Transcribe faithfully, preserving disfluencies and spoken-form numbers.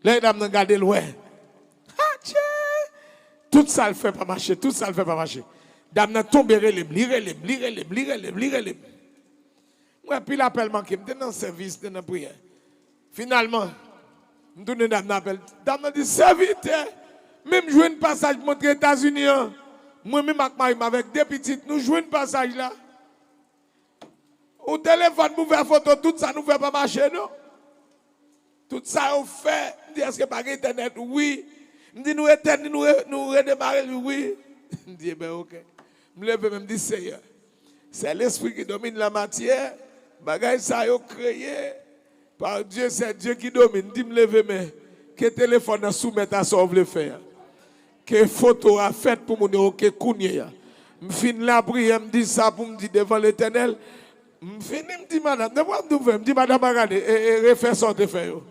Lè dam nan gade l wè. Atchè! Tout sa l fè pa mache, tout sa l fè pa mache. Dam nan tonbe rele m, li rele m, li rele m, li rele m, li rele m. Mwen pil apèl manke, m te nan sèvis, m te nan priyè. Finalman, m tounen dam nan apèl. Dam nan di, "Sèvitè, men m jwenn pasaj pou m antre Etazini an. Mwen menm ak mari m avèk de pitit, nou jwenn pasaj la." Ou telefòn pou fè foto, tout sa nou fè pa mache, non. Tout sa yo fè, m di, "Èske pa gen entènèt?" "Wi." M di, "Nou etèn li, nou, re, nou redemare li?" "Wi." M di, "Ebyen, oke." M leve men, m di, "Seyè, c'est l'esprit qui domine la matière. Bagay sa yo kreye par Dieu, c'est Dieu qui domine." M di, "M leve men, ke telefòn nan soumèt a sa w vle fè a. Ke foto a fèt pou moun yo, oke, kounye a." M fin lapriyè, m di sa pou m di devan Letènèl. M fini, m di madanm, depi w ap di w fè, m di madanm, "Pa gade, e, e, refè sa w te fè yo."